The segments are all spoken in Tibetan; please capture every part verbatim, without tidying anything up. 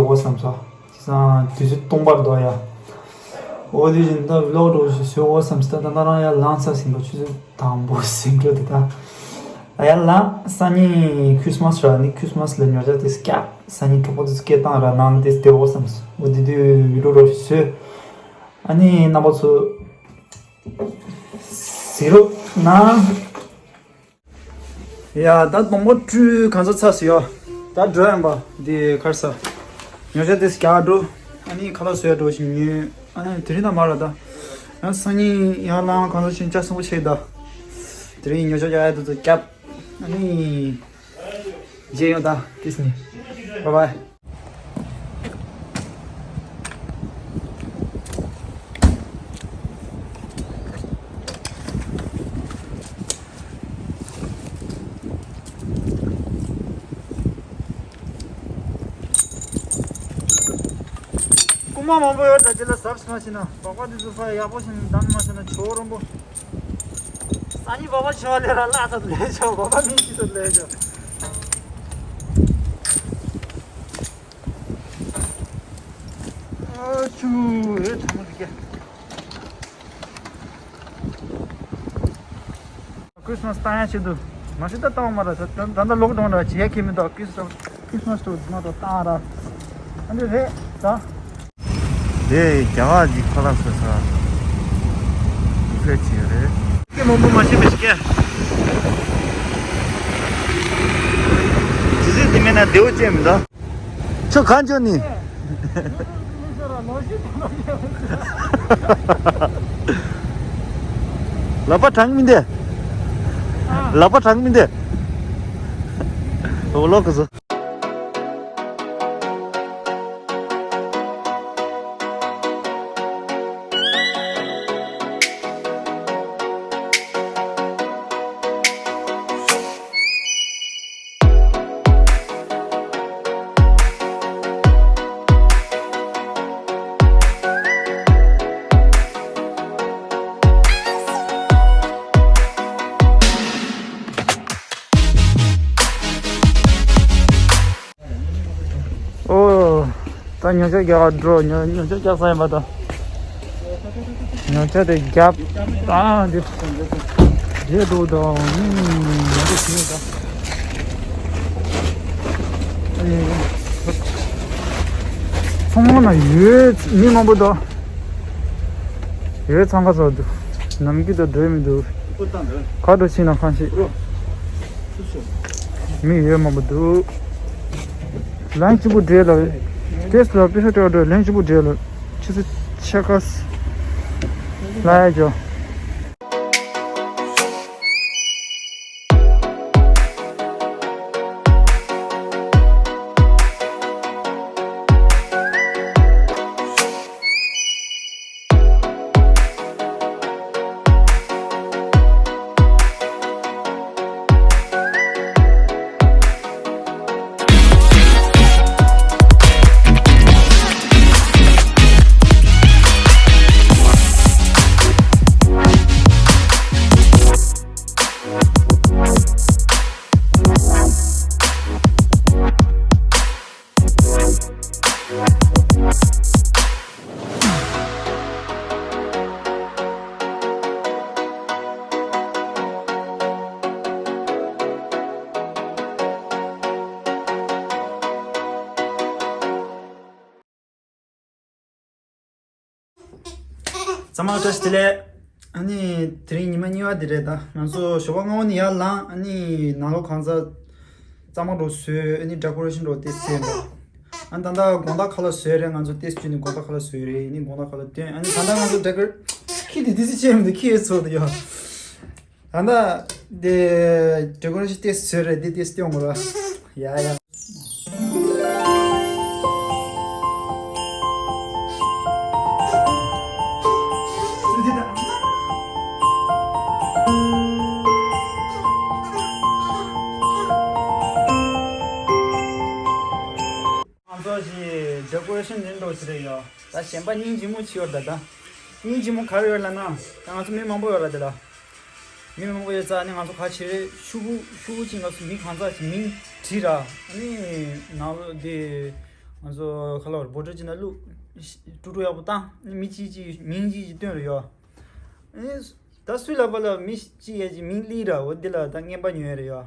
འོ་བསམ་སོང་། དེ་སང་དུས་ཚོད་སྟོང་པར་འདུག་ཡ། འོ་དེ་བཞིན་ད་ཝི་ལོག་འདྲ་བོ་ཞིག་བཟོས་འོ་བསམ་སོང་། ད་ད་རང་ཡར་ལངས་ཚར་ཟིན་པ་ཆུ་ཚོད་དང་པོ་ཟིན་འགྲོ་འདུག་ད། ཨ་ཡར་ལངས། སང་ཉིན་ཁྲིས་མས་ར། ནི་ཁྲིས་མས་ལ་ཉོ་ཆ་དེ་སྐྱབས། སང་ཉིན་གྲོགས་པོ་དེ་ཚོ་སྐད་བཏང་ར། ནང་ལ་དེ་བསྡད་འོ་བསམ་སོང་། འོ་དེ་དུས་ཝི་ལོག་འདྲ་བོ་ཞིག་བཟོས། ཨ་ནི་རྣམ་པ་ཚོ་གཟིགས་རོགས་གནང་། ཡ། ད་སྡོང་པོ་བཀྲུས་གང་ཚ་ཚ་ཟེར་ཡོ། ད་འགྲོ་ཡང་པ་འདི་ཁར་ས། ཉོ་ཆ་དེ་རྒྱག་འགྲོ། ཨ་ནི་ཁ་ལག་བཟོ་ཡ་འགྲོ་ཞིག་ཉོས། ཨ་ནི་དེ་རིང་ད་མ་ར་ད། ཡང་སང་ཉིན་ཡར་ལངས་གང་ཚ་ཞིག་ཅག་སོང་བོ་ཆེ་ད། དེ་རིང་ཉོ་ཆ་རྒྱག་ཡ་དེ་ཚོ་རྒྱབ། ཨ་ནི། མཇལ་ཡོང་ད་ཏིས་ནི། བཱའི་བཱའི། རྐུན་མ་མང་པོ་ཡོད་ད། དེ་ལ་གཟབ་མ་བྱས་ན། སྦག་སྦག་དེ་ཚོ་ཕར་ཡག་པོ་བྱས་ནས་བསྡམས་མ་བྱས་ན་ཇོ་བོ་རོང་པོ། སང་ཉིན་སྦག་སྦག་ཆེ་བ་ལས་ར་བརླག་ཚར་ལས་ཆོག་སྦག་སྦག་མི་ཤི་ཚར་ལས་ཆོག་ཨ་ཆུ་ཨེ་ཐང་མ་དེ་ག་ཁྲིས་མས་བཏང་ཡ་ཆེད་དུ། མ་གཞི་ད་བཏང་བ་མ་རེད། ད་ད་ད་ལོག་འགྲོ་འདྲ་བྱེད་ཡ་ཁྱད་མི་འདུག་ཁྲིས་མས་ཁྲིས་མས་སྟོར་མ་གཏོགས་བཏང་ར། ཨ་འདི་རེད་ད། དེ་རྒྱ་གར་གྱི་ཁ་ལག་ཟ་ས་ཕེ་ཆི་རེད། ཀེ་མང་པོ་མ་ཤེས་པའི་ཞིག་གེ། དེ་ཚོས་དེ་མེད་ན་བདེ་བོ་ཅན་མི་འདུག་ཁྱོད་གང་བྱོས་ནི། ལག་པ་གྲང་མི་འདི། ལག་པ་གྲང་མི་འདི། འོ་ལོག་གི་བཟོ། ཨོ། ད་ཉོ་ཆ་རྒྱག་འགྲོ། ཉོ་ཉོ་ཆ་རྒྱག་ས་ཡིན་པ་ད། ཉོ་ཆ་དེ་རྒྱབ། ཨ་འདི། རེད་འདུག་ད། ཨུམ། ཉོ་ཆ་ཞིག་ད། ཨེ། ཚང་མ་ན་ཡོད། མི་མང་པོ་འདུག་ཡོད། འཚང་ཁ་ཚ་འདུག་ནམ་རྒྱུན་དང་འདྲ་མི་འདུག་ག་འགྲོ་ཕྱིན་ན་ཁང་ཤིག་མི་ཡོད་མང་པོ་འདུག་ལན་གཅིག་པུ་འདྲེས་ལ། ཏེས་ལ་པི་ཤ་སྤྲད་འགྲོ། ལན་གཅིག་པུ་འདྲེས་ལ། ཆུ་ཚོད་ཕྱེད་ཀ་ལ་ཡ་འགྲོ། ཚང་མ་བཀྲ་ཤིས་བདེ་ལེགས། ཨ་ནི་དེ་རིང་ཉི་མ་གཉིས་པ་དེ་རེད་ད། ང་ཚོ་ཞོགས་པ་སྔ་པོ་ནས་ཡར་ལངས། ཨ་ནི་ནང་ལོགས་གང་ཚ་གཙང་མ་འདྲ་བཟོས། ཨ་ནི་ཌེ་ཀོ་རེ་ཤན་འདྲ་དེ་བཟོས་འདུག་ཨ་ནི་ད་ལྟ་དགོང་དག་ཁ་ལག་བཟོས་རེད། ང་ཚོ་དེ་བཅུག་ནས་དགོང་དག་ཁ་ལག་བཟོས་རེད། ཨ་ནི་དགོང་དག་ཁ་ལག་སྟོན། ཨ་ནི་ད་ལྟ་ང་ཚོ་ཌེ་ཀོ་རེ་ཁྱི་དེ་དེ་སི་བྱས་མི་འདུག་ཁྱི་ཡོད་ཚོད་དུ་ཡོད། ད་ལྟ་དེ་ཌེ་ཀོ་རེ་ཤན་དེ་བཟོས་རེད། དེ་དེ་སྟོན་དགོས་ར། ཡ་ཡ། ང་ཚོ་ཞིག་ཌེ་ཀོ་རེ་ཤན་ནི་འདྲ་བོ་ཞིག་རེད་ཡོད། ད་གཞན་པ་སྙིང་རྗེ་མོ་ཅིག་ཡོད་རེད་ད། ད་སྙིང་རྗེ་མོ་ག་རེ་ཡོད་ལབ་ན། ད་ང་ཚོ་མི་མང་པོ་ཡོད་རེད་དེ་ལ། མི་མང་པོ་ཡོད་ཙང་ནི་ང་ཚོ་ག་ཆེ་རེད། ཤུ་གུ་ཤུ་གུ་ཅིག་ང་ཚོ་མི་གང་ཚ་ཞིག་མིང་བྲིས་ར། ཨ་ནི་ནང་ལོགས་དེ་ ང་ཚོ་ཁ་ལོར་བོ་ཊལ་གཅིག་ནང་བླུགས། ཀྲུག་ཀྲུག་ཡག་པོ་བཏང་། མི་གཅིག་གཅིག་མིང་གཅིག་གཅིག་སྟོན་རེ་ཡོད། ཨེ། ད་སུས་ལབ་པ་ལ་མི་གཅིག་ཡས་ཀྱི་མིང་གླིང་ར་འོ་འདི་ལ་ད་རྔན་པ་ཉོས་རེ་ཡོད།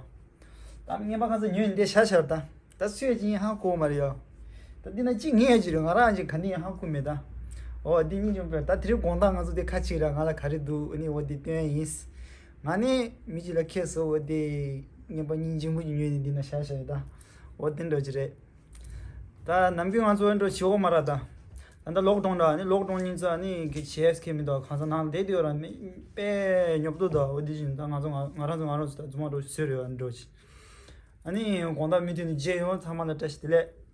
ད་རྔན་པ་ཁ་ཚ་ཉོས་འདི་ཤ་ཤར་ད། ད་སུས་ཡས་ཀྱི་ཡིན་ཧ་གོ་མ་རེ་ཡོད། ད་འདི་ན་གཅིག་ངས་ཡས་ཀྱི་རེད། ང་རང་གཅིག་ག་འདི་ཡིན་ཧ་གོ་མེད་ད། འོ་འདི་གཉིས་ཀྱང་པས་ད་དེ་རིང་དགོང་དག་ང་ཚོ་འདི་ཁ་གཅིག་ར་ང་ལ་ག་རེ་འདུག་ཨ་ནི་འོ་འདི་སྟོན་ཡིན། ང་ནི་མི་གཅིག་ལ་ཁེལ་སོ་འོ་འདི་རྔན་པ་སྙིང་རྗེ་མོ་གཅིག་ཉོས་ནས་འདི་ན་ཤ་ཤར་ད། འོ་འདི་འདྲ་ཅིག་རེད། ད་ནམ་རྒྱུན་ང་ཚོ་འགྲོ་བྱེད་འོ་མ་ར་ད། ད་ལྟ་ལོག་ཌའུན་ར་ནི་ལོག་ཌའུན་ཉིན་ཙ་ནི་གི་བྱེད་ཁེ་མི་འདུག་གང་ཟག་ནང་བསྡད་དུས་ར་མི་དཔེ་ཉོབ་ཏོ་ད། འོ་དེ་བཞིན་ད་ང་ཚོ་ང་ང་རང་ཚོ་ང་རང་ཚོ་ད་རྫུན་མ་འགྲོ་བཟོས་རེད་བ་འགྲོ་ཅི། ཨ་ནི་དགོང་དག་མུ་མཐུད་ནས་མཇལ་ཡོང་། ཚང་མ་ལ་བཀྲ་ཤིས་བདེ་ལེགས།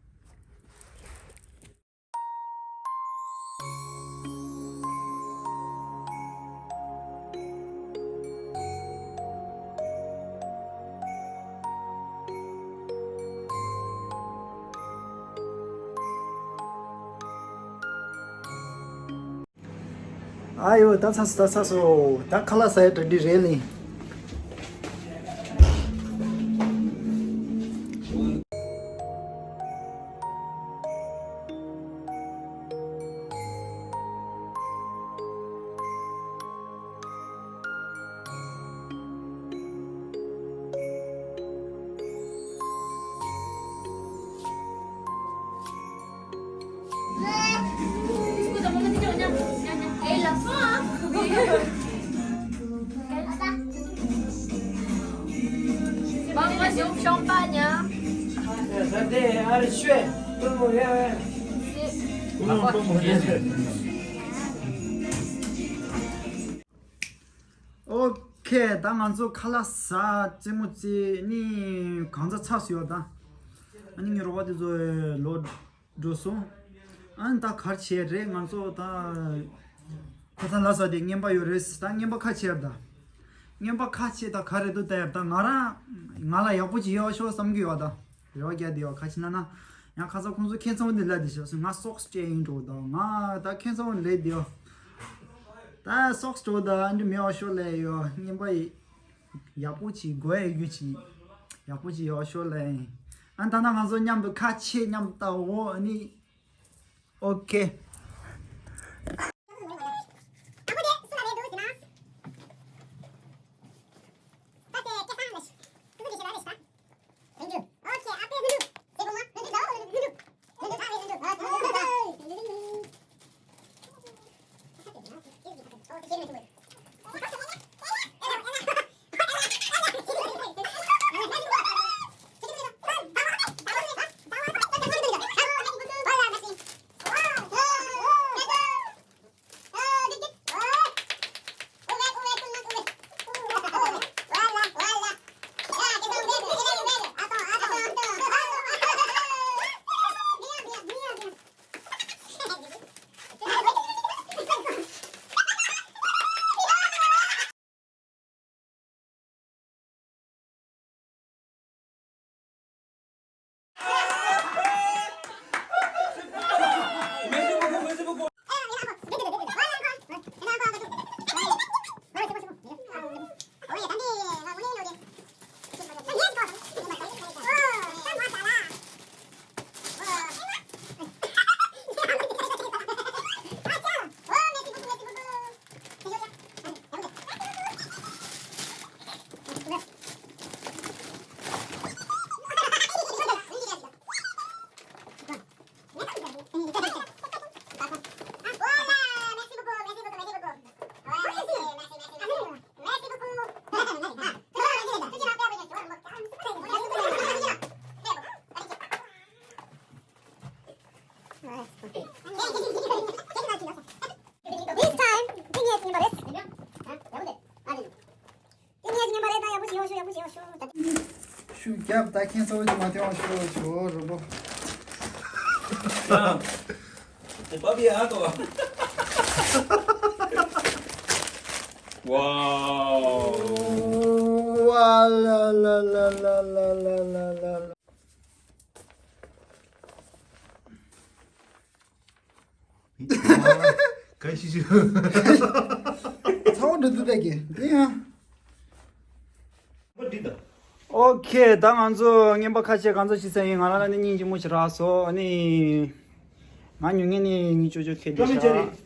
ཨ་ཡོ། ད་ཚར་སོང་། ད་ཚར་སོང་། ད་ཁ་ལག་ཟ་ཡ་གྲ་སྒྲིག་རེད་ལེ། ཨོ་ཁེ། ད་ང་ཚོ་ཁ་ལག་ཟ་རྩེད་མོ་རྩེ་ནི་གང་ཚ་ཚ་སུ་ཡོད་ད། ཨ་ནི་ངའི་རོགས་པ་དེ་ཚོ་ལོག་འགྲོ་སོང་། ཨ་ནི་ད་གར་བྱས་རེད། ང་ཚོ་ད་ཁ་སང་ལ་ཟ་དེ་རྔན་པ་ཡོད་རེད། ད་རྔན་པ་ཁ་ཕྱེ་ཡར་ད། རྔན་པ་ཁ་ཕྱེ་ད་ག་རེ་འདུག་ལྟ་ཡར་ད། ང་རང་ང་ལ་ཡག་པོ་ཅིག་ཡོད་ཤོག་བསམ་གི་ཡོད་ད། རེ་བ་རྒྱག་དེ་ཡོད། ཁ་ཕྱེ་ན་ན་ཡང་ཁ་སང་ཁོང་ཚོ་ཁྱེད་ཚོ་འདི་ལ་དེ་ཤོག་སུ་ང་སོག་སི་སྤྲད་ཡིན་འགྲོ་ད། ང་ད་ཁྱེད་ཚོ་ལས་དེ་ཡོད། ད་སོག་སི་འགྲོ་ད་འདི་མེད་པ་ཤོག་ལས་ཡོད། རྔན་པ་ཡི་ཡག་པོ་ཅིག་དགོས་ཡ་རྒྱུ་ཅིག་ཡག་པོ་ཅིག་ཡོད་ཤོག་ལས། ཨ་ད་ན་ང་ཚོ་མཉམ་དུ་ཁ་ཕྱེ་མཉམ་ལྟ་འོ་ནི། ཨོ་ཁེ། This time, ཁྱེད་ངའི་ཉིན་པ་རེད། ད་ཡག་པོ་ཞིག་ཡོང་ཤོག་ཡག་པོ་ཞིག་ཡོང་ཤོག་ད། ཤུགས་རྒྱབ་ད། ཁྱེད་ཚོ་ཅི་མ་ཐེ་བ་ཤོག་ཤོག་རོ་པོ། ཨ། དེ་བབ་ཡ་ཨ་ཏོ། ཝའོ། ཝ་ལ་ལ་ལ། ག་ཤི་ཤི། ཚ་བོ་འདྲ་འདུག་ད་གི་འདི་ཡང་། མ་འགྲིག་ད། ཨོ་ཁེ། ད་ང་ཚོ་རྔན་པ་ཁ་ཤས་གང་ཚོད་ཅིག་ཟ་ཡིན། ང་རང་ལ་ནི་སྙིང་རྗེ་མོ་ཞིག་རག་སོང་། ཨ་ནི་ང་ཉུང་ངེས་ནི་ངའི་ཅོ་ཅོ་ཁེ་དེ་ཤ།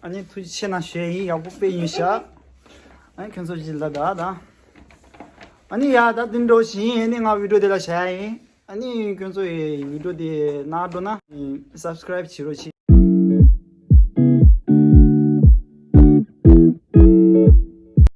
ཨ་ནི་ཐུགས་རྗེ་ཆེ་གནང་ཞུ་ཡིན། ཡག་པོ་དཔེ་ཡིན་ཤག་ཨ་ནི་ཁྱོད་ཚོ་ཅིག་ལ་ད་ད། ཨ་ནི་ཡ་ད་དེ་འདྲ་བཞིན་ཨ་ནི་ང་བི་ཌིའོ་དེ་ལ་བྱ་ཡིན། ཨ་ནི་ཁྱོད་ཚོ་ཡི་བི་ཌིའོ་དེ་ན་འགྲོ་ན་སབ་སི་ཀ་རབ་བྱེད་རོགས་བྱེད།